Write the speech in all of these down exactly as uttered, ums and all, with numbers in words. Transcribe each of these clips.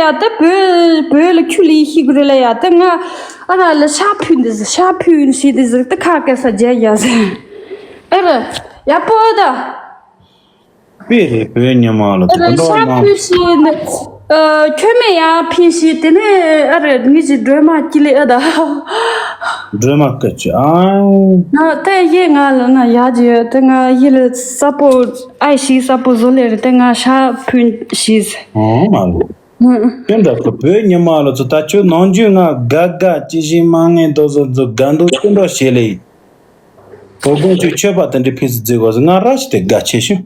ཡ་ད་བོད་བོད་ལ་ཁྱོད་ལས་ཤེས་དགོས་རེད་ལ། ཡ་ད་ང་ཨ་ར་ལ་ཤ་ཕུད་འདི་ཟེར། ཤ་ཕུད་ཤེས་འདི་ཟེར། ད་ཁ་སྐད་ས་རྒྱལ་ཡ་ཟེར། ཨ་ར་ཡ་པོ་ཨ་ད། དཔེ་རེད། བོད་ཉི་མ་ལ་ཨ་ཚོ་ར་གོ་འདྲ་ཤ་ཡང་ཕུད་ཤེས་འདི། ཨ་ཁྱོད་མེད་ཡ་ཕུད་ཤེས། དེ་ནས་ཨ་ར་ངེད་ཀྱི་སྒྲོལ་མ་སྐྱིད་ལེ་ཨ་ད། སྒྲོལ་མ་སྐད་ཅིག་ཨང་། ང་ད་ཡེ་ང་ལ་ན་ཡ་ཅི་ཡོད། ད་ང་ཡེ་ལ་ས་པོ་ཨའི་ཤི་ས་པོ་བཟོ་ལེ་རེད། ད་ང་ཤ་ཕུད་ཤེས། ཨོ་མ་ལོ། ཨུ། ཁྱོད་འདྲ་ཁོ་བོད་ཉི་མ་ལ་ཚོ་ད་ཁྱོད་ནང་རྒྱུས་ང་དགའ་དགའ་ཅི་ཞིག་མ་ངན་དོ་བཟོ་བཟོ་དགའ་འདུག་ཁྱོད་འདྲ་བྱེད་ལེ། དོ་དགོང་ཁྱོད་ཆོས་པ་དེ་འདྲའི་ཕི་སི་རྫི་གོ་ང་ར་ཞིག་དེ་དགའ་ཆེ་ཤོས།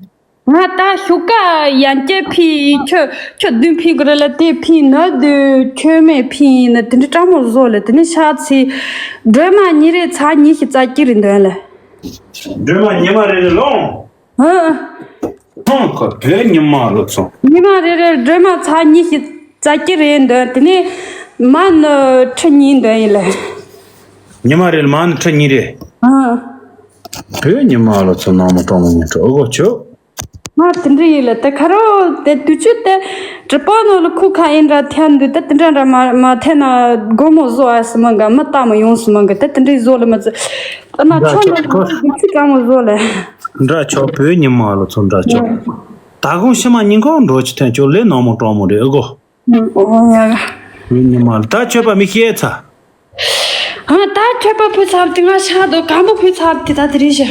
ང་ད་ཤུག་ཀ་ཡན་ཆད་ཕི་ཁྱོད་ཁྱོད་བདུན་ཕི་གི་རེད་ལ། དེ་ཕི་ན་དུ་ཁྱོད་མེད་ཕི་ཡིན་ན་དེ་འདྲའི་སྤྲང་མོ་བཟོ་ལེ། དེ་ནི་ཤ་ཚི་སྒྲོལ་མ་ཉི་རེ་ཚ་ཉི་ཤི་ཙ་ཀི་རེ་འདོན་ལེ། སྒྲོལ་མ་ཉི་མ་རེ་རེ་ལོང་། ཧ། ཧང་ཁོ་བོད་ཉི་མ་ལོ་ཚོ། ཉི་མ་རེ་རེ་སྒྲོལ་མ་ཚ་ཉི་ཤི་ཙ་ཀི་རེ་འདོན། དེ་ནི་མ་ནི་ཁྲི་ཉིན་འདོན་ཡིན་ལེ། ཉི་མ་རེ་ལ་མ་ནི་ཁྲི་ཉིན་རེ། ཨ། བོད་ཉི་མ་ལོ་ཚོ་ནང་མ་སྤྲང་མོ་ཉིན་ཁྲི་ཨོ་གོ་ཆོ། ང་དེ་འདྲ་ཡིན་ལ་དེ་ཁ་རོ་དེ་དུས་ཚོད་དེ་གྲི་པ་ནོ་ལ་ཁུ་ཁ་ཡིན་འདྲ་ཐན་འདུག་དེ་དེ་འདྲ་འདྲ་མ་མ་ཐན་ན་སྒོར་མོ་བཟོ་ཨ་སི་མ་ག་མི་ལྟ་མ་ཡོང་སི་མ་ག་དེ་དེ་འདྲ་བཟོ་ལ་མ་ཚི་ཨ་ན་ཆོ་ན་དུས་ཚོད་གྲང་མོ་བཟོ་ལ། འདྲ་ཆོ་བོད་ཉི་མ་ལོ་ཚོ་འདྲ་ཆོ། ད་གུང་ཕྱི་མ་ཉིན་གང་འགྲོ་ཆི་ཐན་ཆོ་ལེ་ནང་མ་སྤྲང་མོ་རེད་ཨོ་གོ། ཨོ་ཡ། བོད་ཉི་མ་ལོ་ད་ཆོས་པ་མི་ཤེས་ཚ། ཨ་ད་ཁྱོད་པ་ཕུ་ཚབ་དེ་ང་ཤ་དོ་གང་པོ་ཕུ་ཚབ་དེ་ད་དེ་རེད་ཤག་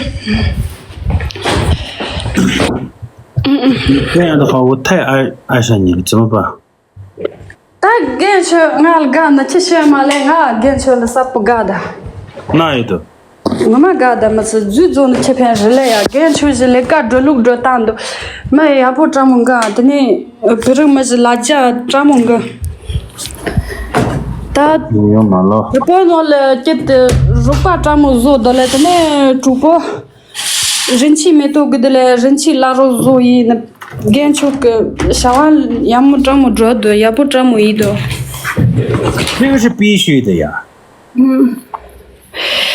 ཁྱོད་ཡང་ད་ཧ་བོ་ཐའི་ཨ་ཨ་ཤ་ཉིན་ཙི་མ་པ། ད་རྒན་ཆོས་ང་ལ་དགའ་ན་ཁྱི་ཤོད་མ་ལས་ང་རྒན་ཆོས་ལ་སྲབ་པོ་དགའ་ད། ན་ཡོད་དོ། ངོ་མ་དགའ་ད་མི་ཚེ་རྫུས་རྫོགས་ནི་ཁྱི་ཕན་རི་ལས་ཡ་རྒན་ཆོས་ཞི་ལས་ཀ་འགྲོ་ལུགས་འགྲོ་སྟངས་འདུག་མི་ཡག་པོ་སྤྲང་མོ་དགའ་དེ་ནས་བོད་རིགས་མི་ཞི་ལ་རྒྱ་སྤྲང་མོ་དགའ། ད་ཡོང་མ་ལོ། རི་པོ་ནོ་ལ་སྐྱིད་དུ་རུག་པ་སྤྲང་མོ་བཟོ་དོ་ལ་དེ་ནས་དྲུག་པོ། རིན་ཆེན་མེ་ཏོག་གི་དེ་ལ་རིན་ཆེན་བླ་རོགས་བཟོ་ཡིན་ན་རྒན་ཆོག་གི་བྱ་བ་ཡག་མོ་སྤྲང་མོ་འགྲོ་དོ་ཡག་པོ་སྤྲང་མོ་ཡིན་དོ། ཁྱོད་ཀྱི་པི་ཤུ་དེ་ཡ།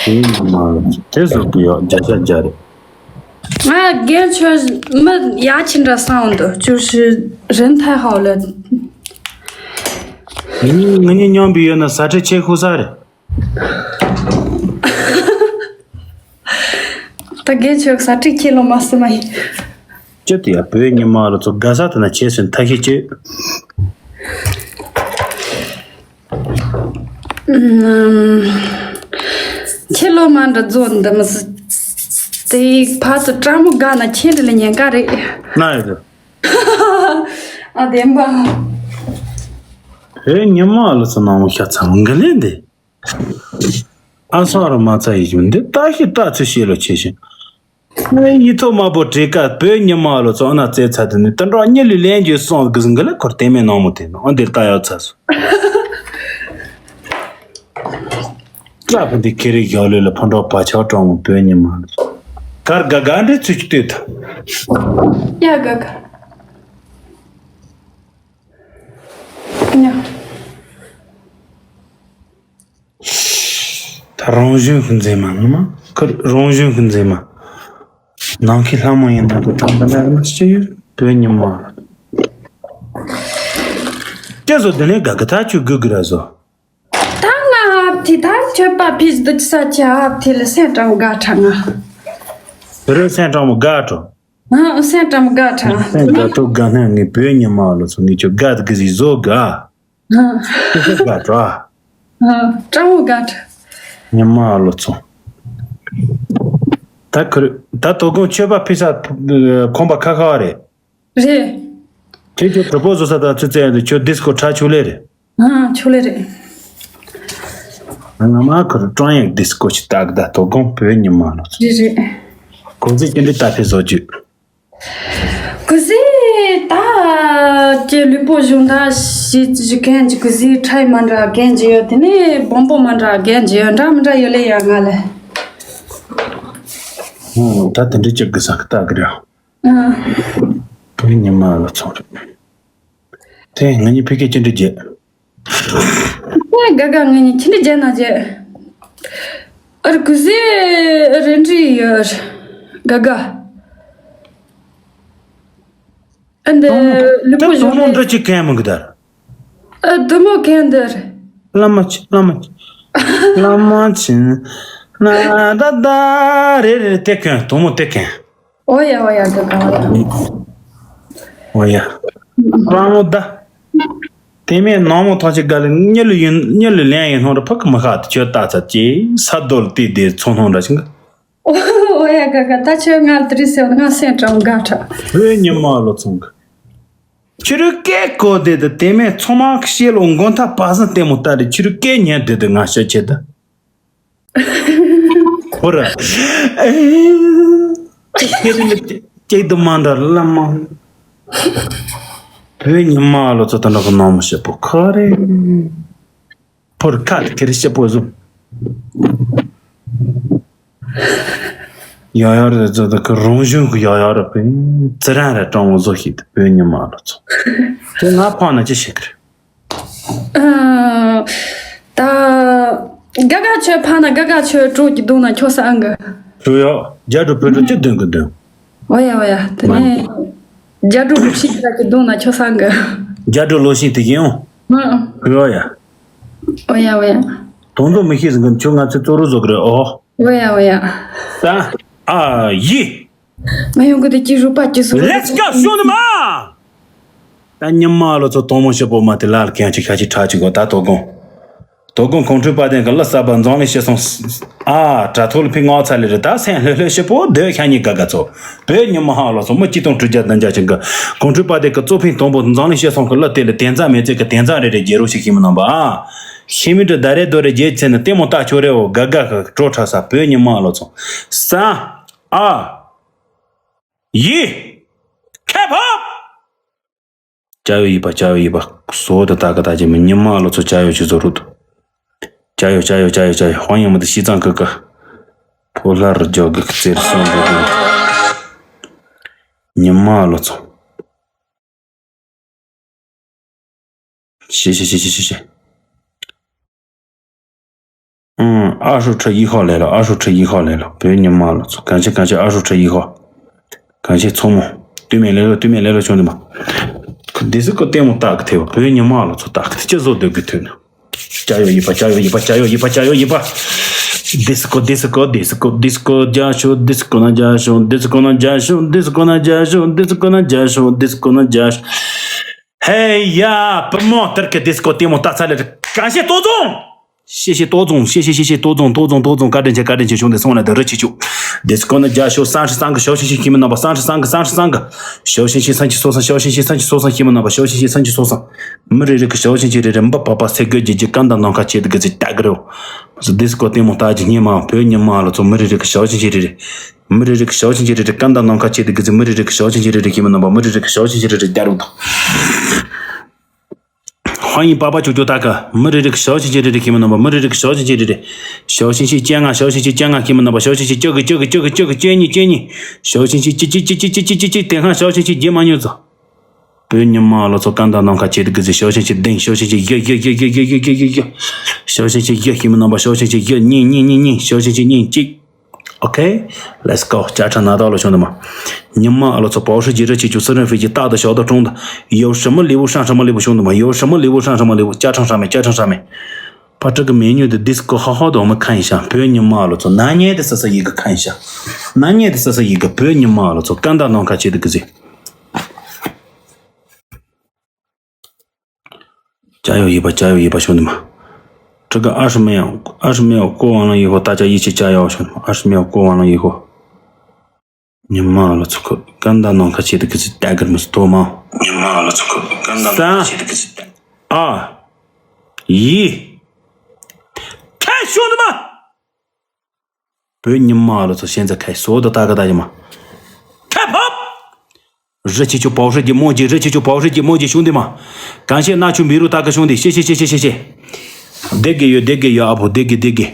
དེ་ཡིན་མ་རེད། དེ་བཟོ་གི་ཡོད་བརྒྱ་ཆ་བརྒྱ་རེད། ང་རྒན་ཆོས་མི་ཡ་ཆི་འདྲ་སང་འདུག་ཅུ་ཧྲི་རིན་ཐའི་ཧའོ་ལ། ངེད་གཉིས་མཉམ་པའི་ཡོད་ན་ཟ་ཁྲེ་ཆེ་ཁུ་ས་རེད། ད་རྒན་ཆོས་ཟ་ཁྲེ་ཁྱེད་ལོ་མ་སི་མ་ཡིན། ཅི་དེ་ཡ་བོད་ཉི་མ་ལ་ཚོ་དགའ་ས་དེ་ན་བྱས་ཟིན་ཐ་ཤི་ཅི། ཁྱེད་ལོ་མ་འདྲ་རྫོགས་འདི་མི་སྲིད། དེ་ཕ་ཚོ་སྤྲང་མོ་དགའ་ན་ཁྱེད་འདྲ་ལ་ཉེན་ཁ་རེད། ན་ཡོད་དོ། ཨ་བདེན་པ། བོད་ཉི་མ་ལ་ཚོ་ནང་མོ་ཤ་ཚ་མོ་འགི་ལེན་དེ། ཨ་སང་ར་མ་ཚ་ཡི་ཞུ་འདི་ལྟ་ཤི་ལྟ་ཚུལ་ཤེས་ལོ་ཆེ་ཞིང་། ཡིད་ཐོག་དམར་པོ་བྲེ་ཀ་བོད་ཉི་མ་ལོ་ཚོ་ཨ་ན་རྩེ་ཚ་དུ་ནི་དུད་འགྲོ་གཉིད་ལུས་ལེན་རྒྱུ་སོང་གི་ཟིན་གི་ལ་ཁོར་དེ་མེད་ནང་མོ་དེ་ནོ་ཨ་འདིར་ལྟ་ཡག་ཚ་སོ། ཀྲ་ཕུ་འདི་ཁེ་རི་ཞོ་ལོས་ལ་ཕོ་འགྲོ་བ་ཆགས་གྲོང་མོ་བོད་ཉི་མ་ལོ་ཚོ་གར་ག་ག་འདྲི་ཚུལ་གྱི་ལྟོས་ཐ། ཡ་ག་ག་ཉ། ད་རང་བཞིན་ཤུན་འཛེམ་མ་ནི་མ་ཁུར་རང་བཞིན་ཤུན་འཛེམ་མ། ནང་ཁའི་ལྷ་མོ་ཡིན་ན་དུ་ཐང་པ་ན་རི་མ་ཤི་ཡོད་བོད་ཉི་མ། ཀྱེ་བཟོ་དེ་ནས་དགའ་གི་ཐག་ཆུ་དགོས་གི་ར་བཟོ། ད་ང་ཧབ་ཐི་ད་ཁྱོད་པ་ཕིས་འདི་ཅི་ས་ཆ་ཧབ་ཐི་ལ་སེམས་སྤྲང་དགའ་ཁྲ་ང་། བོད་རིགས་སེམས་སྤྲང་མོ་དགའ་ཁྲ། ཨ་སེམས་སྤྲང་མོ་དགའ་ཁྲ། སེམས་དགའ་ཐུབ་དགའ་སྣང་ངས་བོད་ཉི་མ་ལོ་ཚོ་ངས་ཁྱོད་དགའ་དགའ་ཟིག་བཟོ་དགའ། ཨ་ཁྱོད་ཁྱོད་དགའ་ཁྲ། ཨ་སྤྲང་མོ་དགའ་ཁྲ། ཉི་མ་ལོ་ཚོ། ད་ཁུར་ད་དོ་དགོང་ཆོས་པ་ཕི་ས་ཁོམ་པ་ཁ་ཁ་བ་རེད། རེད། ཁྱེད་ཁྱོད་གྲོགས་པོ་བཟོ་ས་དང་ཚུ་ཚེ་ཡང་དུ་ཁྱོད་ཌིས་ཀོ་ཁྲ་ཆུ་ལེ་རེད། ཨ་ཆུ་ལེ་རེད། ང་མ་ཁུར་ཀྲོང་ཡག་ཌིས་ཀོ་ཆི་ཏག་ད་དོ་དགོང་བོད་ཉི་མ་ལོ་ཚོ། རེད་རེད། གོ་ཟི་ཅི་འདྲི་ད་ཕི་བཟོ་རྒྱུ། གོ་ཟི་ད་ཀྱེ་ལུས་པོ་གཞུང་ད་ཞི་ཅི་གན་ཅི་གོ་ཟི་ཁྲའི་མ་འདྲ་གན་ཅི་ཡོད་དེ་ནས་བོང་པོ་མ་འདྲ་གན་ཅི་ཡོད་འདྲ་མི་འདྲ་ཡོད་ལེ་ཡ་ང་ལེ། ད་དེ་འདྲི་ཅི་གི་ས་ཁི་ཏག་གི་རེད། ཨ། བོད་ཉི་མ་ལོ་ཚོ་རེད། དེ་ང་གཉིས་ཕི་གེ་ཅི་འདྲི་རྒྱས། ཨེ་དགའ་དགའ་ང་གཉིས་ཅི་འདྲི་རྒྱས་ན་རྒྱས། ཨར་གུ་ཟེ་རེ་འདྲི་ཡོད། དགའ་དགའ། ཨ་འདི་ལུས་པོ་གཞུང་ནས་འདྲི་ཅི་གན་མི་གི་དར། ཨ། བདུད་མོ་གན་འདིར། བླ་མ་ཆེ། བླ་མ་ཆེ། བླ་མ་ཆེ། ན་ད་ད་རེ་རེ་དེ་གན། དུང་མོ་དེ་གན། ཨོ་ཡ་ཨོ་ཡ། དེ་ག་ཨོ་ཡ། ཨོ་ཡ། རང་མོ་ད། དེ་མེད་ནང་མོ་ཐང་ཆེ་ག་ལ་གཉིད་ལ་ཡིན། གཉིད་ལ་ལན་ཡིན་སྣང་ར་ཕ་གི་མི་ཁ་དུ་ཁྱོད་ལྟ་ཚ་ཅེ་ས་རྡོལ་དེ་དེ་ཚོང་སྣང་འདྲ་ཞིག་གི། ཨོ་ཡ། ག་ག་ད་ཁྱོད་ང་ལ་དེ་རིང་ཟེར་བ་ང་སེམས་ཀྲང་དགའ་དྲག་བོད་ཉི་མ་ལོ་ཚོང་གི། ཁྱོད་རུ་སྐད་གོ་དེ་དུ་དེ་མེད་ཚོང་མ་ཤེས་ལོ་མགོ་མཐའ་བ་ཟང་ལྟད་མོ་ལྟ་རེ། ཁྱོད་རུ་སྐད་ཉན་དེ་དུ་ང་ཤོད་ཆེད་དུ། ཧོ་ར། ཨེ། ཁྱེད་རིང་ཅིག་དུ་མ་འདྲ་བླ་མ། བོད་ཉི་མ་ལོ་ཚོ་དུ་འདྲ་གི་ནང་མོ་ཤེས་པོ་ཁ་རེ། ཕོར་ཁ་དེ་ཁེར་ཤེས་པོ་བཟུང་། ཡ་ཡ་རེད་ཚོ་ད་ཁ་རང་བྱུང་གི་ཡ་ཡ་རེད་པས། ཙི་རང་རེད་གྲང་བོ་བཟོ་ཤིག་ཏུ་བོད་ཉི་མ་ལོ་ཚོ། དེ་ང་ཕང་ན་ཅི་ཤེས་ཀི་རེད། ཨ། ད་ག་ག་ཆོས་ཕང་ན་ག་ག་ཆོས་དྲུག་གི་དུང་ན་ཁྱོ་ས་ཨང་གི། ཁྱོ་ཡ་རྒྱ་དྲུག་བོད་དྲུག་ཅི་དོན་གི་དོན། ཨོ་ཡ་ཨོ་ཡ། དེ་ནས་རྒྱ་དྲུག་གི་ཕྱི་རྒྱ་གི་དུང་ན་ཁྱོ་ས་ཨང་གི། རྒྱ་དྲུག་ལོ་ཤིང་དེ་ཡིན་འོང་། ཨོ་ཡ། ཨོ་ཡ་ཨོ་ཡ། དོན་དུ་མི་ཤེས་ཟིན་གི་ཁྱོད་ང་ཚོའི་གཙོ་རུ་བཟོ་གི་རེད་ཨོ། ཨོ་ཡ་ཨོ་ཡ། ད་ཨ་ཡི། ང་ཡོང་གི་དེ་ཀྱི་རུ་པ་ཀྱི་སུ། Let's go ཤོང་ནི་མ། ད་ཉི་མ་ལོ་ཚོ་དོང་མོ་ཤོད་པོ་མ་དེ་ལ་ལ་ཁྱང་ཅིག་ཤ་ཅིག་ཁྲག་ཅིག་གོ། ད་དོ་དགོང་། དོ་དགོང་གོང་ཁྲོས་དཔལ་ལྡན་གི་ལ་ས་པ་འཛམ་གླིང་སྤྱི་སོང་། ཨ་དྲ་ཐོག་ལ་ཕི་ངོ་ཚ་ལེ་རེ། ད་སེམས་ལྷོད་ལྷོད་ཤོད་པོ་སྡོད་ཤ་ཉིག་ག་ག་ཚོ། བོད་ཉི་མ་ཧ་ལོ་ཚོ་མི་གཅིག་སྟོང་དྲུག་བརྒྱ་བདུན་བརྒྱ་ཅན་གི་གོང་ཁྲོས་དཔལ་ལྡན་གི་གཙོ་ཕིང་དོང་པོ་འཛམ་གླིང་སྤྱི་སོང་གི་ལ་དེ་ལ་དེ་འཛམ་མེད་ཚད་གི་དེ་འཛམ་རེ་རེ་རྒྱལ་རོ་ཞིག་ཤི་མི་རྣམ་པ་ཨ། ཤི་མི་འདྲ་ད་རེ་དོ་རེ་རྒྱལ་ཚེ་ན་ལྟད་མོ་ལྟ་ཆོག་རེ་འོ་ག་ག་གི་གྲོ་ཁྲ་ས་བོད་ཉི་མ་ལོ་ཚོ། ས་ཨ་ཡི་ཁེ་ཕབ། ཅ་ཡོ་ཡི་པ་ཅ་ཡོ་ཡི་པ་སོ་ད་ད་ག་ད་ཅི་མི་ཉི་མ་ལོ་ཚོ་ཅ་ཡོ་ཅི་ཚོ་རུད། ཅ་ཡོ་ཅ་ཡོ་ཅ་ཡོ་ཅ་ཡོ་ཧོང་ཡང་མི་དུ་ཤི་ཙང་ཀི་ཀི། ཕོ་ལྷ་རུ་ཇོ་གི་ཀི་ཙེར་སོང་འདུག་གི། ཉི་མ་ལོ་ཚོ། ཤི་ཤི་ཤི་ཤི་ཤི་ཤི། ཨང་། ཨ་ཧྲུ་ཁྲི་ཡི་ཧོ་ལེ་ལོ། ཨ་ཧྲུ་ཁྲི་ཡི་ཧོ་ལེ་ལོ། བོད་ཉི་མ་ལོ་ཚོ། གང་ཆེ་གང་ཆེ། ཨ་ཧྲུ་ཁྲི་ཡི་ཧོ། གང་ཆེ་ཚོ་མོ། ཏུ་མེ་ལེ་ལོ། ཏུ་མེ་ལེ་ལོ་ཆུང་དུ་མ། ཁུ་དེ་སི་ཀོ་ལྟད་མོ་ལྟ་གི་ཐེ་བ། བོད་ཉི་མ་ལོ་ཚོ་ལྟ་གི་ཐེ་ཅི་བཟོ་སྡོད་གི་ཐོན་ནོ། ཅ་ཡོ་ཡི་པ་ཅ་ཡོ་ཡི་པ་ཅ་ཡོ་ཡི་པ་ཅ་ཡོ་ཡི་པ། དེ་སི་ཀོ་དེ་སི་ཀོ་དེ་སི་ཀོ་དེ་སི་ཀོ་རྒྱ་ཤོ། དེ་སི་ཀོ་ན་རྒྱ་ཤོ། དེ་སི་ཀོ་ན་རྒྱ་ཤོ། དེ་སི་ཀོ་ན་རྒྱ་ཤོ། དེ་སི་ཀོ་ན་རྒྱ་ཤོ། དེ་སི་ཀོ་ན་རྒྱ་ཤོ། ཧེ་ཡ། བུ་མོ་དེར་གི་དེ་སི་ཀོ་ལྟད་མོ་ལྟ་ཚ་ལེ་རེ། གང་ཤེས་ཏོ་ཙོང་། ཤེས་ཤེས་ཏོ་ཙོང་། ཤེས་ཤེས་ཤེས་ཤེས་ཏོ་ཙོང་། ཏོ་ཙོང་ཏོ་ཙོང་། བཀའ་དྲིན་ཆེ་བཀའ་དྲིན་ཆེ། བྱུང་དེ་སོང་ལ་དེ་རུ་ཆེ་ཆུ། དེ་སི་ཀོ་ན་རྒྱ་ཤོ། སང་ཧྲི་སང་གི་ཞའོ་ཤིན་ཤིན་ཁྱིམ་མི་རྣམ་པ། སང་ཧྲི་སང་གི་སང་ཧྲི་སང་གི། ཞའོ་ཤིན་ཤིན་སང་ཆི་སོ་སང་། ཞའོ་ཤིན་ཤིན་སང་ཆི་སོ་སང་ཁྱིམ་མི་རྣམ་པ། ཞའོ་ཤིན་ཤིན་སང་ཆི་སོ་སང་། མི་རེ་རེ་གི་ཞའོ་ཤིན་ཤིན་རེ་རེ་འབབ་པ་པ་སེ་གོ་ཇི་ཇི་ཀན་ད་ནང་ཁ་ཆེ་དེ་གི་ཟི་ཏ་གི་རེ་བོ། དེ་སི་ཀོ་ལྟད་མོ་ལྟ་ཇི་ཉེ་མ་བོད་ཉི་མ་ལོ་ཚོ། མི་རེ་རེ་གི་ཞའོ་ཤིན་ཤིན་རེ་རེ། མི་རེ་རེ་གི་ཞའོ་ཤིན་ཤིན་རེ་རེ་ཀན་ད་ནང་ཁ་ཆེ་དེ་གི་ཟི། མི་རེ་རེ་གི་ཞའོ་ཤིན་ཤིན་རེ་རེ་ཁྱིམ་མི་རྣམ་པ། མི་རེ་རེ་གི་ཞའོ་ཤིན་ཤིན་རེ་རེ་རྒྱ་རུ་དང་། ཧ་ཡིན་པ་པ་ཅོ་ཅོ་ད་ཀ། མི་རེ་རེ་གི་ཞའོ་ཆིན་ཆིན་རེ་རེ་ཁྱིམ་མི་རྣམ་པ། མི་རེ་རེ་གི་ཞའོ་ཆིན་ཆིན་རེ་རེ། ཞའོ་ཆིན་ཆིན་བཅོ་ལྔ། ཞའོ་ཆིན་ཆིན་བཅོ་ལྔ་ཁྱིམ་མི་རྣམ་པ། ཞའོ་ཆིན་ཆིན་བཅུ་དགུ། བཅུ་དགུ་བཅུ་དགུ་བཅུ་དགུ། བཅུ་གཉིས། བཅུ་གཉིས། ཞའོ་ཆིན་ཆིན་གཅིག་གཅིག་གཅིག་གཅིག་གཅིག་གཅིག་དེ་སྔ་ཞའོ་ཆིན་ཆིན་རྗེས་མ་མྱོང་ཙང་། བོད་ཉི་མ་ལོ་ཚོ་ཀན་ད་ནང་ཁ་ཆེ་དེ་གི་ཟི། ཞའོ་ཆིན་ཆིན་བདུན། ཞའོ་ཆིན་ཆིན་བཞི་བཞི་བཞི། ཞའོ་ཆིན་ཆིན་བཞི་ཁྱིམ་མི་རྣམ་པ། ཞའོ་ཆིན་ཆིན་བཞི། གཉིས་གཉིས་གཉིས་གཉིས། ཞའོ་ཆིན་ཆིན་གཉིས་གཅིག། Okay, let's go. ཅ་ཁྲ་ན་ད་ལོ་ཤོང་དུ་མ། ཉི་མ་ཨ་ལོ་ཚོ་པའོ་ཧྲི་ཇི་རི་ཆི་ཆུ་སི་རན་ཧྥི་ཇི་ཏག་ཏུ་ཞོག་ཏུ་ཀྲུང་དུ། ཡོ་ཧྲི་མི་ལི་བུ་ཧྲང་ཧྲི་མི་ལི་བུ་ཤོང་དུ་མ། ཡོ་ཧྲི་མི་ལི་བུ་ཧྲང་ཧྲི་མི་ལི་བུ། ཅ་ཁྲང་ཧྲ་མེ། ཅ་ཁྲང་ཧྲ་མེ། པ་ཏྲི་གི་མེ་ཉུ་དི་དིས་ཀོ་ཧ་ཧ་དོ་མི་ཁན་ཤ། བོད་ཉི་མ་ཨ་ལོ་ཚོ་ན་ཉེ་དི་ས་ས་ཡི་གི་ཁན་ཤ། ན་ཉེ་དི་ས་ས་ཡི་གི། བོད་ཉི་མ་ཨ་ལོ་ཚོ་ཀན་ད་ནང་ཁ་ཆེ་དི་གི་ཟི། ཅ་ཡོ་ཡི་པ། ཅ་ཡོ་ཡི་པ་ཤོང་དུ་མ། ཁྲི་ག་ཨ་ཧྲི་མེ་ཡང་ཨ་ཧྲི་མེ་ཡང་ཀོ་ཝང་ལང་ཡི་ཧོ། ད་ཅ་ཡི་ཆི་ཅ་ཡོ་ཤོང་དུ་མ། ཨ་ཧྲི་མེ་ཡང་ཀོ་ཝང་ལང་ཡི་ཧོ། ཉི་མ་ལོ་ཚོ་ཁོ་ཀན་ད་ནང་ཁ་ཆེ་དུ་གི་ཚི་ཏ་གར་མི་སི་ཏོ་མ། ཉི་མ་ལོ་ཚོ་ཁོ་ཀན་ད་ནང་ཁ་ཆེ་དུ་གི་ཚི་ཏ། ཨ། ཡི། ཁ་ཤོང་དུ་མ། བོད་ཉི་མ་ལོ་ཚོ་ཤན་ཚ་ཁའི་སོ་དུ་ཏ་ག་ཏ་ཡི་མ། ཁ་ཕབ། རི་ཆི་ཆུ་པའོ་ཧྲི་གི་མོ་གི། རི་ཆི་ཆུ་པའོ་ཧྲི་གི་མོ་གི་ཤུང་དེ་མ། གང་ཤེས་ན་ཆུ་མི་རུ་ཏ་ག་ཤུང་དེ་ཤེ་ཤེ་ཤེ་ཤེ། དེ་གི་ཡོད། དེ་གི་ཡོད། ཨ་བོ་དེ་གི་དེ་གི།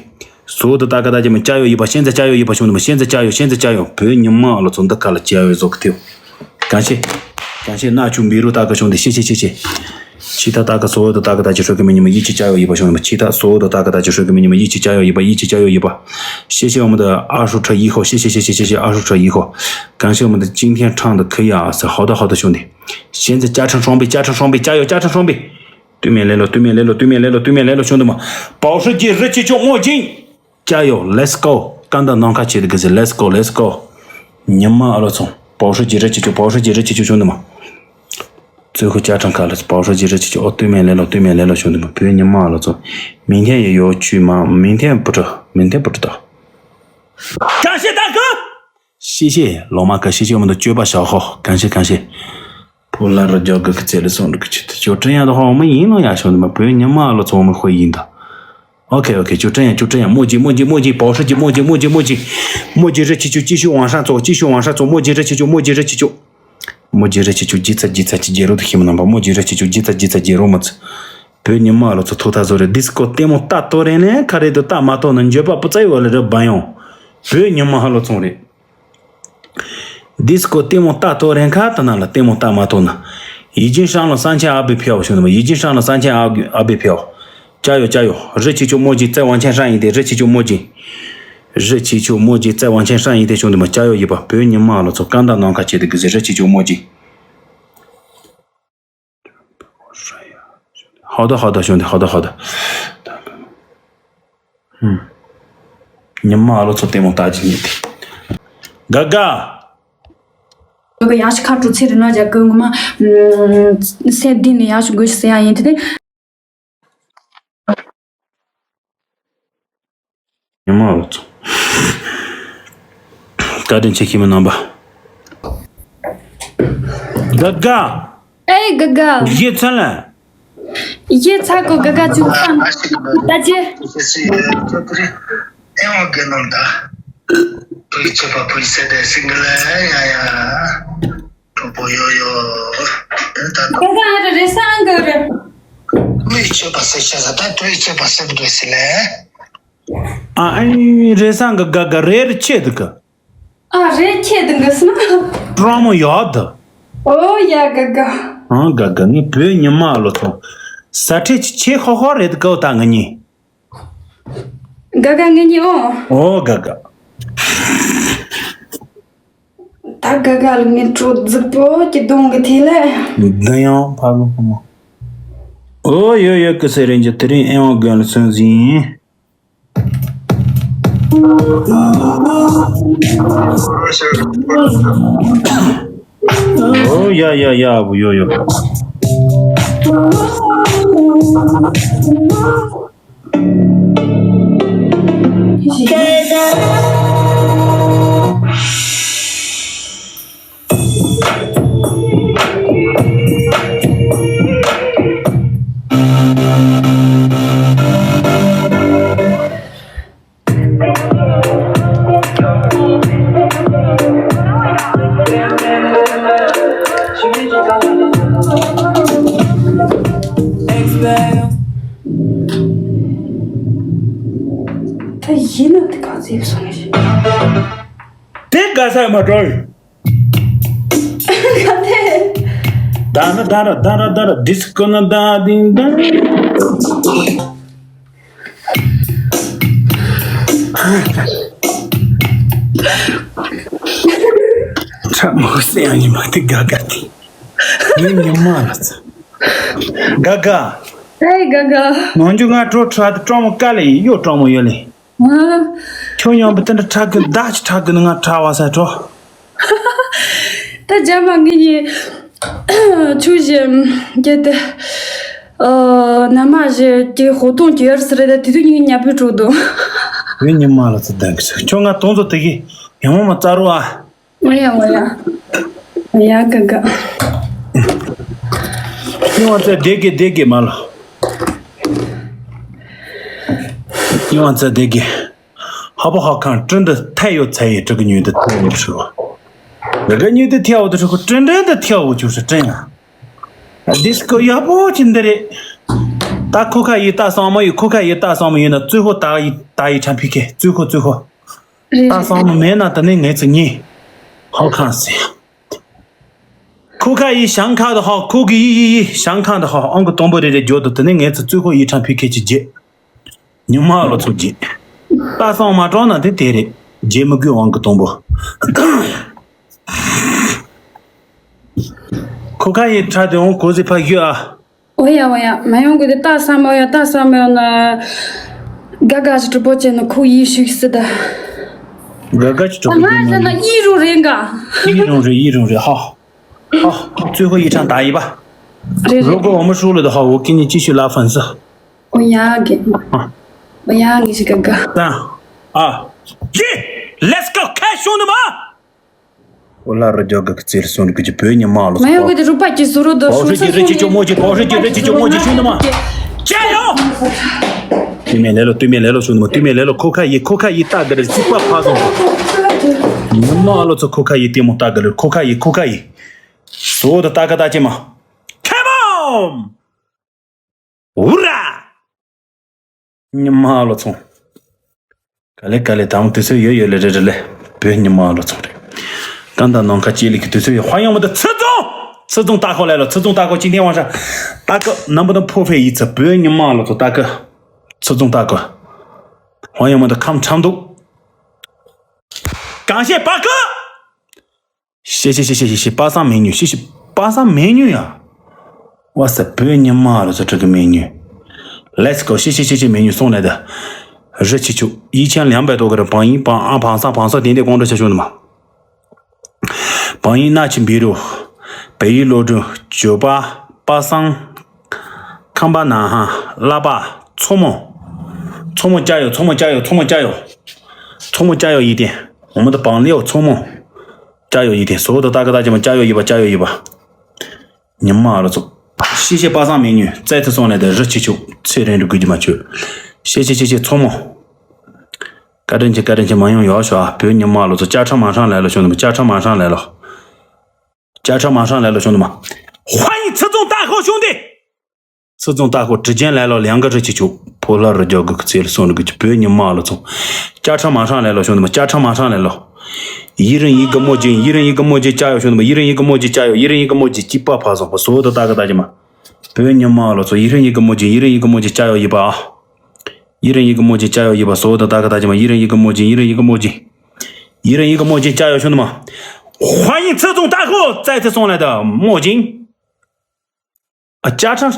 སོ་དུ་ཏ་ག་ཏ་ཅི་མི་ཅ་ཡོ་ཡི་པ། ཤན་ཚ་ཅ་ཡོ་ཡི་པ་ཤུང་དེ་མ། ཤན་ཚ་ཅ་ཡོ། ཤན་ཚ་ཅ་ཡོ། བོད་ཉི་མ་ལོ་ཚོ་འདི་ག་ལ་ཅ་ཡོ་ཟོ་གི་ཐེའོ། གང་ཤེས། གང་ཤེས་ན་ཆུ་མི་རུ་ཏ་ག་ཤུང་དེ་ཤེ་ཤེ་ཤེ་ཤེ། ཆི་ཏ་ཏ་ག་སོ་དུ་ཏ་ག་ཏ་ཅི་ཧྲོ་གི་མི་ཉི་མ་ཡི་ཆི་ཅ་ཡོ་ཡི་པ་ཤུང་དེ་མ། ཆི་ཏ་སོ་དུ་ཏ་ག་ཏ་ཅི་ཧྲོ་གི་མི་ཉི་མ་ཡི་ཆི་ཅ་ཡོ་ཡི་པ། ཡི་ཆི་ཅ་ཡོ་ཡི་པ། ཤེ་ཤེ་འོ་མ་དུ་ཨ་ཧྲུ་ཁྲ་ཡི་ཧོ། ཤེ་ཤེ་ཤེ་ཤེ་ཤེ་ཤེ་ཨ་ཧྲུ་ཁྲ་ཡི་ཧོ། གང་ཤེས་འོ་མ་དུ་ཅིང་ཐེན་ཁྲང་དུ་ཁི་ཡ་ཨ་སི་ཧོ་ད་ཧོ་ད་ཤུང་དེ། ཤན་ཚ་ཅ་ཁྲང་ཧྲོང་པེ། ཅ་ཁྲང་ཧྲོང་པེ། ཅ་ཡོ་ཅ་ཁྲང་ཧྲོང་པེ། 对面来了，对面来了，对面来了，对面来了，兄弟们，保时捷热气球墨镜，加油，Let's go！干到南卡去的，可是 Let's go，Let's go！你妈了，从保时捷热气球，保时捷热气球，兄弟们，最后加长卡了，保时捷热气球，哦，对面来了，对面来了，兄弟们，别你妈了，从明天也要去吗？明天不知道，明天不知道。感谢大哥。谢谢老马哥，谢谢我们的绝版小号，感谢感谢。普拉热交哥可在了送这个去的，就这样的话，我们赢了呀，兄弟们，不用你骂了，从我们会赢的。OK OK，就这样就这样，墨迹墨迹墨迹，保时捷墨迹墨迹墨迹，墨迹热气球继续往上走，继续往上走，墨迹热气球，墨迹热气球。 མོ་ཇི་རེ་ཆེ་ཆུ་ཇི་ཚ་ཇི་ཚ་ཅི་རྒྱལ་རོ་དུ་ཤི་མ་ནམ་པ་མོ་ཇི་རེ་ཆེ་ཆུ་ཇི་ཚ་ཇི་ཚ་རྒྱལ་རོ་མ་ཚ། བོད་ཉི་མ་ལོ་ཚོ་ཐོག་ཐག་བཟོ་རེ་ཌི་སི་ཀོ་ལྟད་མོ་ལྟ་ཏོ་རེ་ནས་ཁ་རེ་དུ་ལྟ་མ་ཏོ་ན་འགྱོད་པ་པུ་ཙའི་བ་ལ་རེ་བ་ཡོང་། བོད་ཉི་མ་ཧ་ལོ་ཚོང་རེ། ཌི་སི་ཀོ་ལྟད་མོ་ལྟ་ཏོ་རེ་ཁ་ད་ན་ལ་ལྟད་མོ་ལྟ་མ་ཏོ་ན། 已经上了三千二百票 ཞུ་ནི་མ། 已经上了三千二百票。 加油加油！热气球墨迹再往前上一点，热气球墨迹。热气球墨迹再往前上一点，兄弟们，加油一把！ བོད་ཉི་མ་ལོ་ཚོ་སྐད་མདའ་ནང་ཁ་བྱེད་དུ་གི་ཟེར། 热气球墨迹。 好的好的，兄弟，好的好的。嗯。ཉི་མ་ལོ་ཚོ་ལྟད་མོ་ལྟ་རྒྱུ་ཉིད་དེ། དགའ་དགའ། ང་གི་ཡང་ཞིག་ཁ་དྲོ་ཚེ་རིང་ལ་རྒྱ་གི་ངོ་མ། སེམས་གཏིང་ནས་ཡང་ཞིག་དགོས་ཞིག་ཟེར་ཡ་ཡིན་དེ་དེ། ཉི་མ་ལོ་ཚོ། བཀའ་དྲིན་ཆེ་ཁྱིམ་མི་རྣམ་པ། དགའ་དགའ། ཨེ་དགའ་དགའ། གཞས་ཚར་ལ། གཞས་ཚར་གོ་དགའ་དགའ་ཅུང་ཙམ། ད་ཅི། ཨེ་ཝ་གེ་ནང་ད། བུའི་ཆོས་པ་བུའི་སེ་དེ་སིང་གི་ལ་ཡ་ཡ། གྲོགས་པོ་ཡོ་ཡོ། ད་ད། དགའ་དགའ་ཨ་ར་རེ་སང་གི་རེ། བུའི་ཆོས་པ་སེ་ཤ་ས་ད་བུའི་ཆོས་པ་སེ་བུ་སེ་ལེ། ཨ་ཨེ་རེ་སང་གི་དགའ་དགའ་རེ་རེ་ཆེ་དུ་གི། ཨ་རེ་ཆེ་དུ་གི་སི་ན། ཀྲོང་མོ་ཡོད་དུ། ཨོ་ཡ་དགའ་དགའ། ཨང་དགའ་དགའ་ངའི་བུའི་ཉི་མ་ལོ་ཚོ། ས་ཁྲེ་ཆེ་ཆེ་ཧོ་ཧོ་རེད་དུ་གི་ད་ང་གཉིས། དགའ་དགའ་ངེད་གཉིས་ཨོ། ཨོ་དགའ་དགའ། ད་དགའ་དགའ་ལ་ངའི་དྲོ་རྫིག་པོ་གི་གདོང་གི་ཐིག་ལེ། འདི་ཡང་ཕ་གི་ཕ་མ། ཨོ་ཡོ་ཡོ་ཀི་སེ་རེན་གྱི་དེ་རིང་ཨེ་ཝང་དགོན་ལ་སོན་ཟིན། ཨོ་ཡ་ཡ་ཡ་བུ་ཡོ་ཡོ། ད་ཡིན་ན་དེ་ག་ཚོད་སོང་ཞིག་དེ་ག་ས་མ་གྲོལ། ག་དེ། ད་ན་ད་ར་ད་ར་ད་ར་ཌི་སི་ཀོ་ན་ད་དིང་ད། ཁྲ་མོ་སེ་ཡང་ཉི་མ་དེ་དགའ་དགའ་དེ། ངའི་ཉི་མ་ལ་ཚ། དགའ་དགའ། ཨེ་དགའ་དགའ། ནང་རྒྱུ་ང་ཁྲོ་ཁྲ་དེ་ཀྲོང་མོ་དཀའ་ལས་ཡིན་གཡོ་ཀྲོང་མོ་ཡོད་ལེ། ཨ། ཁྱོད་ཡང་བུ་དེ་འདྲ་ཁྲ་གི་ད་ཅི་ཁྲ་གི་ནི་ང་ཁྲ་བ་ས་ཁྲོ། ད་རྒྱ་མ་ངེད་གཉིས་ཆུ་བཞི་རྒྱལ་ཏེ། ཨ། ན་མ་བཞི་གི་ཧོ་ཏོང་གི་ཡར་སི་རེད་ད་དེ་དུས་ཉིན་ཉ་བུ་དྲུག་དུ། བུ་ཉི་མ་ལ་ཚ་ལྡན་གི་ཆུ་ཁྱོད་ང་དོང་ཚོ་དེ་གི་ཡང་མ་རྩ་རུ་ཨ། ང་ཡ་ང་ཡ། ང་ཡ་ག་ག་ཉི་མ་རྩ་བདེ་གི་བདེ་གི་མ་ལ། ཉི་མ་རྩ་བདེ་གི་ཧ་པོ་ཧ་ཁང་ཀྲིན་འདི་ཐལ་ཡོད་ཚ་ཡི་ཀྲི་གི་ཉུས་འདི་ཐལ་ཡོད་ཧྲི་བ། གི་གི་ཉུས་འདི་ཐལ་བོ་དུ་ཧྲི་གོ་ཀྲིན་ཀྲིན་འདི་ཐལ་བོ་ཅུ་ཧྲི་ཀྲིན་ཡ། ཌི་སི་ཀོ་ཡག་པོ་ཅི་འདི་རེད། ད་ཁོ་ཁ་ཡི་ད་སང་མོ་ཡི་ཁོ་ཁ་ཡི་ད་སང་མོ་ཡི་ན་ཙུ་ཧོ་ད་ཡི་ད་ཡི་ཆ་ཕི་ཁེ་ཙུ་ཧོ་ཙུ་ཧོ། རེད་ད་རེད། སང་མོ་མེད་ན་ད་ནི་ངས་ཚི་ཉི་ཧོ་ཁང་སི། ཁོ་ཁ་ཡི་ཞང་ཁ་དུ་ཧོ་ཁོ་གི་ཡི་ཡི་ཡི་ཞང་ཁ་དུ་ཧོ་ཨང་གི་དོང་པོ་རེ་རེ་འཇོ་དུ་ད་ནི་ངས་ཚི་ཙུ་ཧོ་ཡི་ཆ་ཕི་ཁེ་ཅི་རྗེ། ཉི་མ་ལོ་ཚོ་རྗེ། ད་སང་མ་གྲོང་ན་དེ་དེ་རེད། རྗེ་མི་དགོས་དབང་གི་དོང་པོ། ཁོ་ཁ་ཡི་ཁྲ་དེ་འོང་གོ་ཟི་ཕ་ཞུ་ཨ། ཨོ་ཡ་ཨོ་ཡ། མ་ཡོང་གི་དེ་ལྟ་བསམ། ཨོ་ཡ་ལྟ་བསམ་ཡོང་ན། དགའ་དགའ་ཞིག་གྲོགས་པོ་བྱས་ན་ཁོ་ཡིད་ཞུགས་སྲིད་ད། དགའ་དགའ་ཞིག་གྲོགས་པོ་ང་བྱས་ན་ཡིད་རུ་རེད་ག་ཡིད་རུང་རེད། ཡིད་རུང་རེད། ཧ་ཧ། ཙུའི་ཧོ་ཡིད་ཆང་ད་ཡིན་པ། རེད་རེད། 如果我们输了的话，我给你继续拉粉丝。 ཨོ་ཡ་གི་ཨོ་ཡ་གི་ཞིག་ག་ག 三、二、一，Let's go！ 开始，兄弟们！ ཨོ་ལ་རི་རྒྱ་གི་རྩེར་སོན་གི་ཅི་བོད་ཉི་མ་ལོ། མ་ཡོང་གི་དེ་རུ་པ་ཅི་སུ་རུ་དོ་པའོ་ཧྲི་ཅི་རི་ཅི་ཅོ་མོ་ཅི། པའོ་ཧྲི་ཅི་རི་ཅི་ཅོ་མོ་ཅི། ཤུ་ནི་མ། ཅ་ཡོ། ཏུ་མེ་ལེ་ལོ། ཏུ་མེ་ལེ་ལོ། ཤུ་ནི་མ། ཏུ་མེ་ལེ་ལོ། ཁོ་ཁ་ཡི་ཁོ་ཁ་ཡི་ཏ་གི་རི་ཅི་པ་ཕ་སོང་། ཉི་མ་ལོ་ཚོ་ཁོ་ཁ་ཡི་ཏི་མོ་ཏ་གི་རི། ཁོ་ཁ་ཡི་ཁོ་ཁ་ཡི། སོ་དོ་ཏ་གི་ཏ་ཅི་མ། ཁེ་མོ། ཨུ་ར། ཉི་མ་ལོ་ཚོང་། ག་ལེ་ག་ལེ། དང་དུས་ཚོད་ཡོད་ཡོད་ལེ་རེ་རེ་ལེ། བོད་ཉི་མ་ལོ་ཚོང་རེད། ད་ད་ནང་ཁ་ཅི་ལི་གི་དུས་ཚོད་ཡོད། ཧ་ཡང་མ་ད་ཚེ་རྫོང་། ཚེ་རྫོང་ལྟ་ཁོ་ལེ་ལོ། ཚེ་རྫོང་ལྟ་ཁོ་ཅི་ནས་དབང་ཧྲ། ལྟ་ཁོ་རྣམ་པ་དང་ཕོ་ཕེ་ཡི་ཚེ། བོད་ཉི་མ་ལོ་ཚོང་ལྟ་ཁོ། ཚེ་རྫོང་ལྟ་ཁོ། ཧ་ཡང་མ་ད་ཁམས་ཁྲམ་འདུག་གང་བཤད་པ་ཁོ། ཤེ་ཤེ་ཤེ་ཤེ་ཤེ་ཤེ། པ་སངས་མེ་ཉུ། ཤེ་ཤེ། པ་སངས་མེ་ཉུ་ཡ། ཝ་སེ། བོད་ཉི་མ་ལོ་ཚོ་ཁྲི་གི་མེ་ཉུ། Let's go། ཤེ་ཤེ་ཤེ་ཤེ་མེ་ཉུ་སོང་ལེ་ད། རི་ཆི་ཆུ། ཡི་ཆན་ལམ་པའི་ཏོ་གི་ར། བང་ཡིན་བང་ཨ། བང་སངས། བང་སངས་དེ་འདི་ཀོང་ཏྲ་ཆ་ཤོ་ནི་མ། བང་ཡིན་ན་ཆི་བི་རུ། བལ་ཡུལ་ལོ་གྲུ། ཇོ་པ། པ་སངས། ཁམས་པ་ན་ཧ། ལ་པ། མཚོ་མོ། མཚོ་མོ་ཅ་ཡོ། མཚོ་མོ་ཅ་ཡོ། མཚོ་མོ་ཅ་ཡོ། མཚོ་མོ་ཅ་ཡོ་ཡི་ཏེ། འོ་མ་ད་བང་ལེའོ་མཚོ་མོ། ཅ་ཡོ་ཡི་ཏེ། སོ་དོ་ཏ་གི་ཏ་ཅི་མ། ཅ་ཡོ་ཡི་པ། ཅ་ཡོ་ཡི་པ། ཉི་མ་ལོ་ཚོ། ཤེ་ཤེ་པ་སངས་མེ་ཉུ། ཙའི་ཚེ་སོང་ལེ་ད། རི་ཆི་ཆུ། ཚེ་རིང་རུ་གུ་གི་མ་ཆུ། ཤེ་ཤེ་ཤེ་ཤེ་མཚོ་མོ། བཀའ་དྲིན་ཆེ། བཀའ་དྲིན་ཆེ། མ་ཡོང་ཡོག་ཤོ་ཨ། བོད་ཉི་མ་ལོ་ཚོ། ཅ་ཁྲ་མ་ཧྲང་ལེ་ལོ་ཤོ་ནི་མ། ཅ་ཁྲ་མ་ཧྲང་ལེ་ལོ། ཅ་ཁྲ་མ་ཧྲང་ལེ་ལོ་ཤོ་ནི་མ། ཧ་ཡིན་ཚེ་རྫོང་ལྟ་ཁོ་ཤོང་དེ། ཚེ་རྫོང་ལྟ་ཁོ། དྲི་ཅན་ལེ་ལོ། ལེང་ག་རི་ཆི་ཆུ། ཕོ་ལ་རི་རྒྱ་གི་ཚེ་ལ་སོང་རི་གི་ཅི་བོད་ཉི་མ་ལོ་ཚོ། ཅ་ཁྲ་མ་ཧྲང་ལེ་ལོ་ཤོ་ནི་མ། ཅ་ཁྲ་མ་ཧྲང་ལེ་ལོ། ཡི་རིང་ཡི་གི་མོ་ཅི། ཡི་རིང་ཡི་གི་མོ་ཅི་ཅ་ཡོ་ཤོ་ནི་མ། ཡི་རིང་ཡི་གི་མོ་ཅི་ཅ་ཡོ། ཡི་རིང་ཡི་གི་མོ་ཅི་ཅི་པ་ཕ་སོང་པ། སོ་དོ་ཏ་གི་ཏ་ཅི་མ། བོད་ཉི་མ་ལོ་ཚོ། ཡི་རིང་ཡི་གི་མོ་ཅི། ཡི་རིང་ཡི་གི་མོ་ཅི་ཅ་ཡོ་ཡི་པ་ཨ། ཡི་རིང་ཡི་གི་མོ་ཅི་ཅ་ཡོ་ཡི་པ། སོ་དོ་ཏ་གི་ཏ་ཅི་མ། ཡི་རིང་ཡི་གི་མོ་ཅི། ཡི་རིང་ཡི་གི་མོ་ཅི། ཡི་རིང་ཡི་གི་མོ་ཅི་ཅ་ཡོ་ཤོ་ནི་མ། ཧ་ཡིན་ཚེ་རྫོང་ལྟ་ཁོ། ཙའི་ཚེ་སོང་ལེ་ད། མོ་ཅི། ཨ། ཅ་ཁྲ།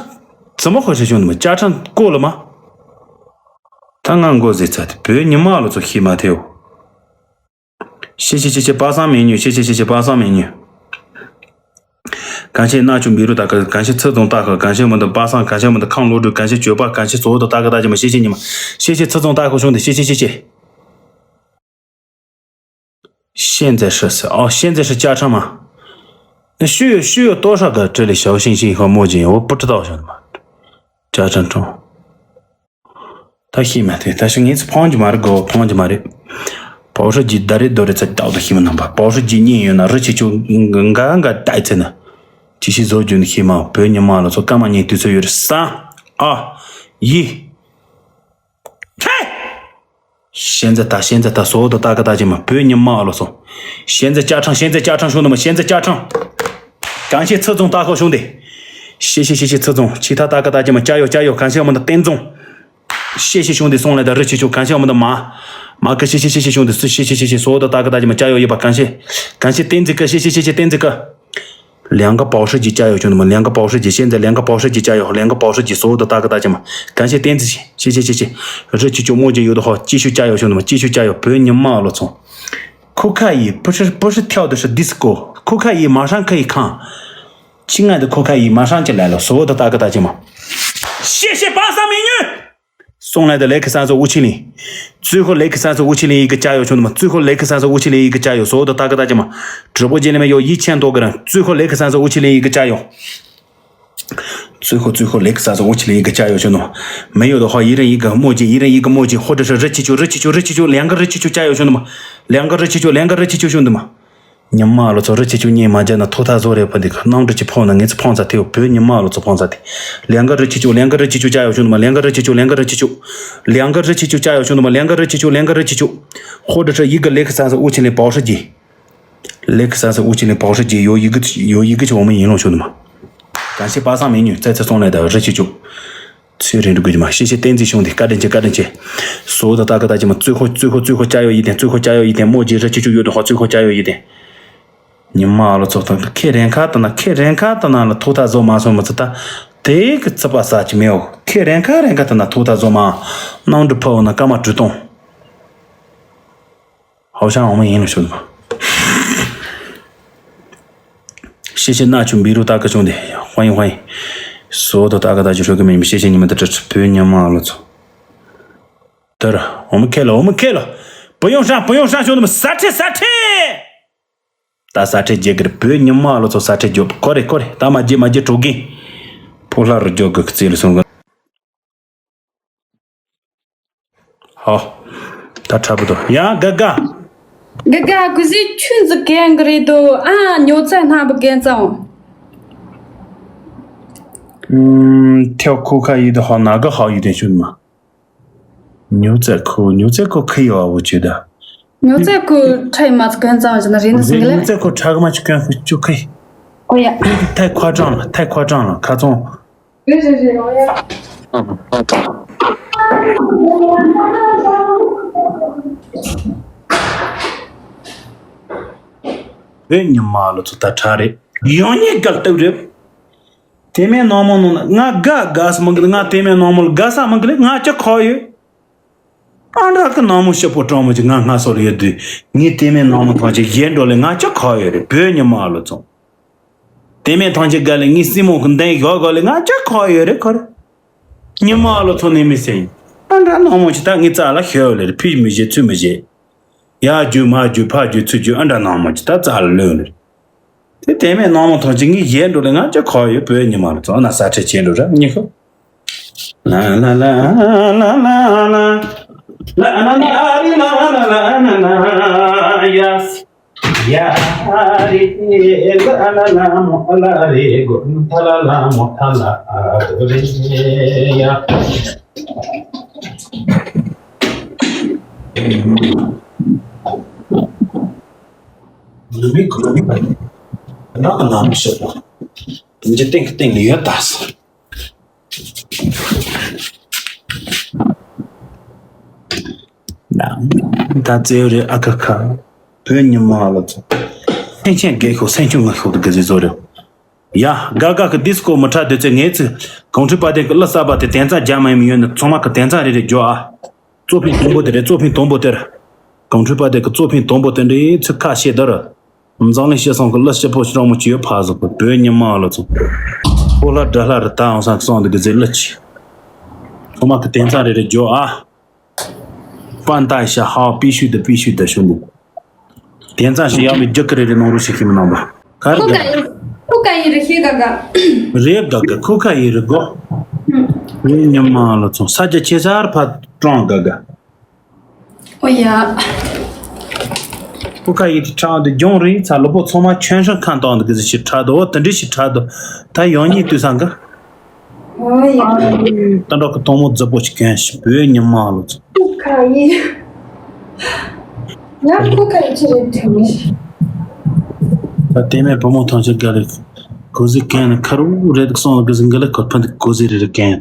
ཙི་མོ་ཁོ་ཤེ་ཤོ་ནི་མ། ཅ་ཁྲ་ཀོ་ལ་མ། ད་ང་མགོ་ཟེ་ཚ་དེ། བོད་ཉི་མ་ལོ་ཚོ་ཤི་མ་ཐེའོ། ཤེ་ཤེ་ཤེ་ཤེ་པ་སངས་མེ་ཉུ། ཤེ་ཤེ་ཤེ་ཤེ་པ་སངས་མེ་ཉུ། གང་ཤེ་ན་ཆུ་བི་རུ་ཏ་གི། གང་ཤེ་ཚེ་རྫོང་ལྟ་གི། གང་ཤེ་མ་ད་པ་སངས། གང་ཤེ་མ་ད་ཁམས་ལོ་གྲུ། གང་ཤེ་ཇོ་པ། གང་ཤེ་སོ་དོ་ཏ་གི་ཏ་ཅི་མ། ཤེ་ཤེ་ཉི་མ། ཤེ་ཤེ་ཚེ་རྫོང་ལྟ་ཁོ་ཤོང་དེ། ཤེ་ཤེ་ཤེ་ཤེ། 现在是谁？哦，现在是家常吗？那需要需要多少个这里小星星和墨镜？我不知道，兄弟们。家常中。 ད་ཤེས་མ་ཐེ། ད་ཤི་ངེས་ཚེ་ཕོང་གི་མ་རེད་གོ། ཕོང་གི་མ་རེད། པའོ་ཧྲི་ཇི་ད་རེད་དོ་རེད་ཚ་ཏག་ཏུ་ཤེས་མི་ནང་པ། པའོ་ཧྲི་ཇི་གཉིས་ཡོད་ན་རི་ཆི་ཆུ་འགའ་འགའ་ཏའི་ཚེ་ན། ཅི་ཤི་བཟོ་རྒྱུ་ནི་ཤེས་མ། བོད་ཉི་མ་ལོ་ཚོ་སྐར་མ་གཉིས་དུས་ཚོད་ཡོད་རེད། 三、二、一། ཧེ། 现在打，现在打，所有的大哥大姐们，不要你骂了说。现在加长，现在加长，兄弟们，现在加长。感谢侧重大号兄弟，谢谢谢谢侧重，其他大哥大姐们加油加油，感谢我们的丁总，谢谢兄弟送来的热气球，感谢我们的马马哥，谢谢谢谢兄弟，谢谢谢谢所有的大哥大姐们加油一把，感谢感谢丁子哥，谢谢谢谢丁子哥。 两个保时捷加油，兄弟们！两个保时捷，现在两个保时捷加油，两个保时捷，所有的大哥大姐们，感谢点子，谢谢谢谢。热气球墨镜有的话，继续加油，兄弟们，继续加油！不要你骂了从。可卡伊不是不是跳的是 disco，可卡伊马上可以看，亲爱的可卡伊马上就来了，所有的大哥大姐们，谢谢八三美女。 送来的雷克萨斯五七零，最后雷克萨斯五七零一个加油，兄弟们！最后雷克萨斯五七零一个加油，所有的大哥大姐们，直播间里面有一千多个人，最后雷克萨斯五七零一个加油，最后最后雷克萨斯五七零一个加油，兄弟们！没有的话，一人一个墨镜，一人一个墨镜，或者是热气球，热气球，热气球，两个热气球加油，兄弟们！两个热气球，两个热气球，兄弟们！ ཉི་མ་ལོ་ཚོ་རི་ཆི་ཆུ་གཉིས་མ་བརྒྱབ་ན་ཐོག་ཐག་བཟོ་རེད་ཕ་འདི་ག་གནམ་གྲུ་གཅིག་ཕོངས་ན་ངེད་ཚོ་ཕོངས་ཚ་ཐེའོ། བོད་ཉི་མ་ལོ་ཚོ་ཕོངས་ཚ་ཐེ། ལེང་ག་རི་ཆི་ཆུ། ལེང་ག་རི་ཆི་ཆུ་ཅ་ཡོ་ཤུ་ནུ་མ། ལེང་ག་རི་ཆི་ཆུ། ལེང་ག་རི་ཆི་ཆུ། ལེང་ག་རི་ཆི་ཆུ་ཅ་ཡོ་ཤུ་ནུ་མ། ལེང་ག་རི་ཆི་ཆུ། ལེང་ག་རི་ཆི་ཆུ། 或者是一个雷克萨斯五七零保时捷。雷克萨斯五七零保时捷有一个有一个球我们赢了兄弟们。感谢八三美女再次送来的热气球。 ཚེ་རིང་འགྲོ་དགོས་ཀྱི་མ། ཤེས་ཤེས་བསྟན་འཛིན་ཤོང་དེ་བཀའ་དྲིན་ཆེ། བཀའ་དྲིན་ཆེ། སོ་ད་ད་ཀ་ད་ཅི་མ། ཙུ་ཁོ་ཙུ་ཁོ་ཙུ་ཁོ་ཅ་ཡོ་ཡི་དེ། ཙུ་ཁོ་ཅ་ཡོ་ཡི་དེ། མོ་ཇི་ར་ཅི་ཅུ་ཡོད་དོ་ཧོ། ཙུ་ཁོ་ཅ་ཡོ་ཡི་དེ། ཉི་མ་ལོ་ཚོགས་དང་ཁེ་རེན་ཁ་ད་ན་ཁེ་རེན་ཁ་ད་ན་ལ་ཐོག་ཐག་བཟོ་མ་སོང་མ་ཚོ་ད། དེ་གི་ཚིག་པ་ཟ་གི་མེའོ། ཁེ་རན་ཁ་རན་ཁ་དེ་ན་ཐུག་ད་བཟོ་མ། སྣང་འདྲི་ཕ་འོ་ན་ཀ་མ་གྲུ་གཏོང་། ཧའོ་ཤང་འོ་མ་ཡིན་ལ་ཤོད་པ། ཤེ་ཤེ་ན་ཆུ་བི་རུ་ཏ་ཀ་ཆུང་དེ། ཧོ་ཡིན་ཧོ་ཡིན། སོ་དོ་ཏ་ཀ་ཏ་ཆུ་ཧྲོ་ཀི་མེ་མི་ཤེ་ཤེ་ཉི་མ་ཏ་ཏྲ་བོད་ཉི་མ་ལོ་ཚོ། དར་འོ་མ་ཁེ་ལ་འོ་མ་ཁེ་ལ། བུ་ཡོང་ཧྲང་བུ་ཡོང་ཧྲང་ཤོད་ནི་མ་ས་ཁྲེ་ས་ཁྲེ། ད་ས་ཁྲེ་རྒྱལ་གིར་བོད་ཉི་མ་ལོ་ཚོ་ས་ཁྲེ་རྒྱོབ་ཁོ་རེ་ཁོ་རེ་ད་མ་རྒྱལ་མ་རྒྱལ་གྲོགས་གིན། ཕོ་ལྷ་རུ་རྒྱོབ་གི་རྩེ་ལ་སོང་གི། ཧོ། ད་ཁྲ་བུ་དོ་ཡ་ག་ག། ག་ག་གུ་ཟི་ཆུན་ཟི་གན་གི་རེད་དོ། ཨ་ཉོ་ཚ་སྣ་བུ་གན་ཙང་། ཐེའོ་ཁོ་ཁ་ཡི་དོ་ཧོ་ན་ག་ཧོ་ཡི་དེ་ཆུན་མ། ཉོ་ཚ་ཁོ་ཉོ་ཚ་ཁོ་ཁི་ཡོ་ཨ་བུ་ཆུ་ད། ཉོ་ཚ་ཁོ་ཁྲ་ཡི་མ་ཚ་གན་ཙང་ཞིག་ན་རེད་ནི་སིང་གི་ལེ། ཉོ་ཚ་ཁོ་ཁྲ་གི་མ་ཆུ་གན་ཁོ་ཆུ་ཁི། ཨོ་ཡ། ཐའི་ཁ་གྲངས་ལ་ཐའི་ཁ་གྲངས་ལ་ཁ་ཚོང་། རེད་རེད་རེད། ཨོ་ཡ། བོད་ཉི་མ་ལོ་ཚོ་ད་ཁྲ་རེད། ཡང་ཉེ་གལ་ཏེ་རེད། དེ་མིན་ནང་མོ་ནང་ན་ང་དགའ་དགའ་ས་མང་གི་ང་དེ་མིན་ནང་མོ་ལ་དགའ་ས་མང་གི་ལ་ང་ཅི་ཁོ་ཡོད། ཨ་འདྲ་གི་ནང་མོ་ཞིབ་པོ་དྲང་མོ་ཅིག་ང་སྔ་སོ་ལ་ཡོད་དུས་ངས་དེ་མིན་ནང་མོ་ཐང་ཅིག་གཞན་འགྲོ་ལ་ང་ཅི་ཁོ་ཡོད་རེད། བོད་ཉི་མ་ལོ་ཚོ། དེ་མིན་ཐང་ཅིག་དགའ་ལ་ངས་སྲིན་མོ་གི་འདན་ཞོག་གོ་ལ་ང་ཅི་ཁོ་ཡོད་རེད་ཁོ་རེད། ཉི་མ་ལོ་ཚོ་ནས་མི་སེང་། ཨ་འདྲ་ནང་མོ་ཅིག་ད་ངས་རྩ་ལ་ཤོད་ལེ་རེད། ཕི་མི་བྱེད་ཚུལ་མི་བྱེད། ཡ་རྒྱུ་མ་རྒྱུ་ཕ་རྒྱུ་ཚུ་རྒྱུ་ཨ་འདྲ་ནང་མོ་ཅི་ད་རྩ་ལ་ལོན་རེད། དེ་དེ་མེད་ནང་མོ་ཐོང་ཅི་ངའི་ཡལ་འགྲོ་ལེ་ང་ཅི་ཁོ་ཡོད་བོད་ཉི་མ་ལ་ཚོ་ན་ས་ཁྲེ་ཆེ་འགྲོ་ར་ཉི་ཤོ། ལ་ལ་ལ་ལ་ལ་ལ་ལ་ཡ་ཡ་རི་ལ་ལ་ལ་མོ་ལ་རི་གོ་ཐ་ལ་ལ་མོ་ཐ་ལ་ཨ་རི་ཡ། ནུ་མི་ཁུ་ནུ་མི་པ་ནི་ནག་ནག་མི་ཤོད་པ། དེ་འདྲ་སྟེང་གི་སྟེང་ལ་ཡོད་ད་ཟེར། ད་ཙེའུ་རེ་ཨ་ཁ་ཁ། བོད་ཉི་མ་ལ་ཚོ། སེང་ཆེན་རྒས་ཤོག་སེང་ཆུང་ངུ་ཤོག་ཏུ་གི་ཟི་ཟོ་རེ། ཡ་དགའ་དགའ་གི་ཌི་སི་ཀོ་མི་ཁྲ་དེ་ཚེ་ངའི་ཚེ། གངས་ཁྲོད་པ་དེ་གི་གླུ་གསར་པ་དེ་དན་རྩ་རྒྱ་མ་ཡིན་ཡོད་ནི་ཚང་མ་གི་དན་རྩ་རེ་རེ་རྒྱོ་ཨ། གཙོ་ཕིང་དང་པོ་དེ་རེད། གཙོ་ཕིང་དང་པོ་དེར། གངས་ཁྲོད་པ་དེ་གི་གཙོ་ཕིང་དང་པོ་དེ་འདྲའི་ཚིག་ཁ་ཤས་དར། འཛམ་གླིང་སྤྱི་བསང་གི་གླུ་སྤྱི་པོ་སྤྱི་རང་མོ་ཅི་ཡོད་ཕ་ཟོག་གི་བོད་ཉི་མ་ལ་ཚོ། ཕོ་ལྷ་དགྲ་ལྷ་རི་ད་ཨང་སང་གི་སོང་འདི་གི་ཟེར་གླུ་ཆི། ཁོ་མ་གི་དེང་སང་རེ་རེ་རྒྱོ་ཨ། པན་ཏའི་ཤ་ཧ་པི་ཤུ་དི་པི་ཤུ་དི་ཤུ་འདི། དེང་སང་ཞིག་ཡག་མི་རྒྱུ་གི་རེ་རེ་ནང་རུ་ཞིག་ཤི་མི་ནང་པ། གར་ཁུ་ག་ག་ཡི་ཁུ་ག་ཡི་རི་ཤི་ག་ག་རེ་ག་ག་ཁུ་ག་ཡི་རི་གོ། ཨུ། བོད་ཉི་མ་ལ་ཚོ་ས་རྒྱ་ཆེ་སར་ཕ་ཀྲང་ག་ག་ཨོ་ཡ། ཁུ་ཁ་ཡི་དེ་ཁྲང་དེ་ལྗོངས་རི་ཚ་ལུ་པོ་ཚང་མ་ཁྱོན་ཧྲང་ཁ་འདོན་དེ་གི་ཟི་ཞིག་ཁྲ་དོ་ཨོ་དེ་འདྲི་ཞིག་ཁྲ་དོ། ད་ཡོང་ཉིད་དུས་སང་གི་ཨོ་ཡ། ད་འགྲོ་གི་གཏོང་མོ་རྫི་པོ་ཞིག་གན་ཞིག་བོད་ཉི་མ་ལོ་ཚོ། ཁུ་ཁ་ཡི། ང་ཁུ་ཁ་ཡི་ཆི་རེད་དྲན་མི་ཤེས། ད་དེ་མེད་བུ་མོ་ཐང་ཆེ་ག་ལེ། གོ་ཟི་གན་ནི་ཁ་རུ་རེད་སོང་གི་ཟི་འགི་ལེ་ཁོ་ཕན་དི་གོ་ཟི་རེ་རེ་གན།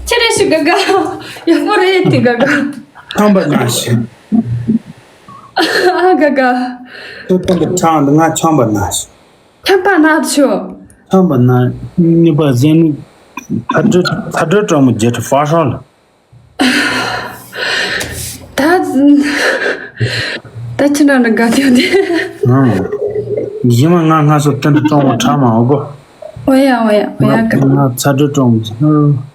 ཁྱེད་རེ་ཞིག་དགའ་དགའ། ཡག་པོ་རེད་དེ་དགའ་དགའ། ཁམས་པ་ན་ཞིག་ཨ་དགའ་དགའ། ཁྱོད་ཏན་ཏན་ཁྲང་འདི་ང་ཁྱམས་པ་ན་ཞིག་ཁམས་པ་ན་ཆོ། ཁམས་པ་ན་གཉིས་པ་ཟན་ནི་ཚ་དྲོད་ཚ་དྲོད་གྲང་མོ་བརྒྱད་ཁྲི་ཧྥ་ཧྲ་ལ། ད་ད་ཁྱེད་རང་ལ་དགའ་སྐྱོ་དེ། ཨང་། ཡིན་མ་ང་སྔ་སོ་ཏན་ཏན་གྲང་མོ་ཁྲ་མ་འོ་གོ། འོ་ཡ་འོ་ཡ་འོ་ཡ་ང་ང་ཚ་དྲོད་གྲང་མོ་ཟིན།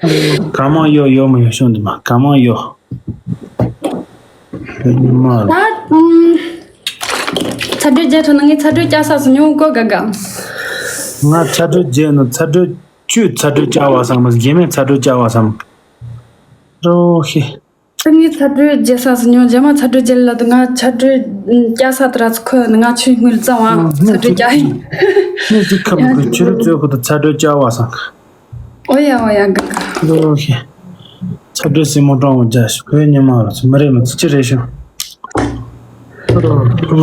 ག་མང་ཡོ་ཡོ་མ་ཡོ་ཤོང་འདི་མ་ག་མང་ཡོ། ཉི་མ་ད་ཚ་དྲོད་བརྒྱད་ཁྲི་ན་ངས་ཚ་དྲོད་བསྐྱལ་ས་སུ་ཉུང་གོ་ག་ག་ང་ཚ་དྲོད་བརྒྱད་ནི་ཚ་དྲོད་བཅུ་ཚ་དྲོད་བསྐྱལ་བ་བསམ་མི་རྒྱ་མའི་ཚ་དྲོད་བསྐྱལ་བ་བསམ། རོ་ཧེ། ད་ངས་ཚ་དྲོད་བརྒྱལ་ས་སུ་ཉུང་རྒྱ་མ་ཚ་དྲོད་བརྒྱལ་ལ་དུ་ང་ཚ་དྲོད་བསྐྱལ་ས་དེ་ར་ཚུ་ཁོ་ནི་ང་ཆུ་དངུལ་གཙང་བ་ཚ་དྲོད་བསྐྱལ་ཡིན། ངས་དེ་ཁ་མི་ཁུ་ཆུ་རུ་བཙོས་ཁུ་དུ་ཚ་དྲོད་བསྐྱལ་བ་བསམ། འོ་ཡ་འོ་ཡ་ག་ག་ལོ་ཤེ། ཚ་དྲོད་སྲིན་མོ་སྤྲང་བོ་རྒྱ་ཞིག་བོད་ཉི་མ་རུ་ཚུ་མི་རེད་མི་ཚུ་ཅི་རེད་ཤོ། ཧུམ།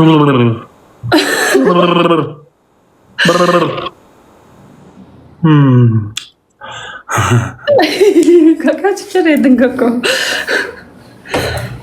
ག་ག་ཅི་ཅི་རེད་འདི་ག་གོ།